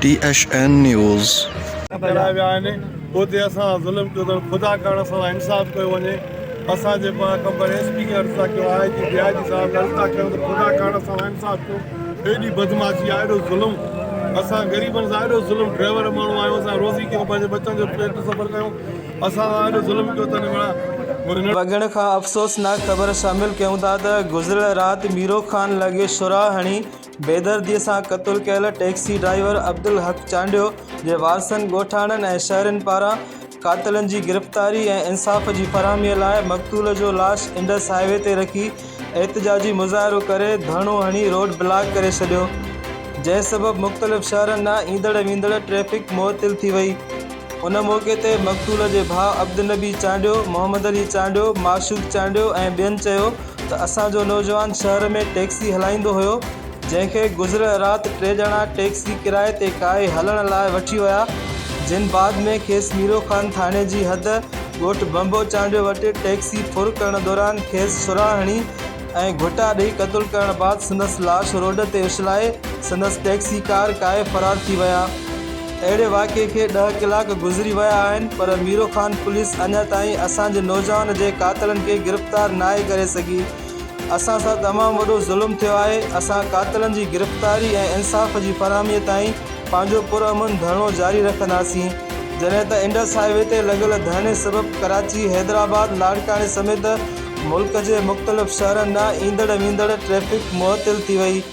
T H N news. ڪرايا ويا آهن اتي اسان سان ظلم ڪيو اٿن خدا ڪارڻ اسان سان انصاف ڪيو وڃي اسان جيڪو آهي قمبر ايس پي کي عرض ٿا ڪيون آء جي ڊي I جي صاحب کي عرض ٿا ڪيون ته خدا ڪارڻ اسان سان انصاف ڪيو ايڏي بدمعاشي آهي ايڏو ظلم اسان غريبن سان ايڏو ظلم ڊرائيور ماڻهو آهيون اسان روزي ڪيون پنهنجي ٻچن جو پيٽ سفر ڪيون اسان سان ايڏو ظلم ڪيو اٿن مڙا وڳڻ کان افسوسناڪ خبر شامل ڪيون ٿا ته گذريل رات ميرو خان لڳي شرع هڻي بيدردي سان قتل ڪيل ٽيڪسي ڊرائيور عبدالحق چانڊيو جي وارثن، ڳوٺاڻن ۽ شهرين پاران قاتلن جي گرفتاري ۽ انصاف جي فراهمي لاء مقتول جو لاش انڊس هاء وي تي رکي احتجاجي مظاهرو ڪري ڌرڻو هڻي روڊ بلاڪ ڪري ڇڏيو جنهن سبب مختلف شهرن ڏانهن ايندڙ ويندڙ ٽريفڪ معطل ٿي وئي ان موقعي تي مقتول جي ڀاء عبدالنبي چانڊيو، محمد علي چانڊيو، معشوق چانڊيو ۽ ٻين چيو ته اسان جو نوجوان شهر ۾ ٽيڪسي هلائيندو هيو جنهن کي گذريل رات ٽي ڄڻا ٽيڪسي ڪرائي تي ڪاهي هلڻ لاء وٺي ويا جن بعد ۾ کيس ميرو خان ٿاڻي جي حد ڳوٺ بمبو چانڊيو وٽ ٽيڪسي ڦر ڪرڻ دوران کيس سرها هڻي ۽ گهٽا ڏئي قتل ڪرڻ بعد سندس لاش روڊ تي اڇلائي سندس ٽيڪسي ڪار ڪاهي فرار ٿي ويا. اهڙي واقعي کي ڏهه ڪلاڪ گذري ويا آهن پر ميرو خان پوليس اڃا تائين اسان جي نوجوان جي قاتلن کي گرفتار ناهي ڪري سگهي. اسان سان تمام وڏو ظلم ٿيو آهي، اسان قاتلن جي گرفتاري ۽ انصاف جي فراهمي تائين پنهنجو پرامن ڌرڻو جاري رکنداسين. جڏهن ته انڊس هاء وي تي لڳل ڌرڻي سبب ڪراچي، حيدرآباد، لاڙڪاڻي سميت ملڪ جي مختلف شهرن ڏانهن ايندڙ ويندڙ ٽريفڪ معطل ٿي وئي.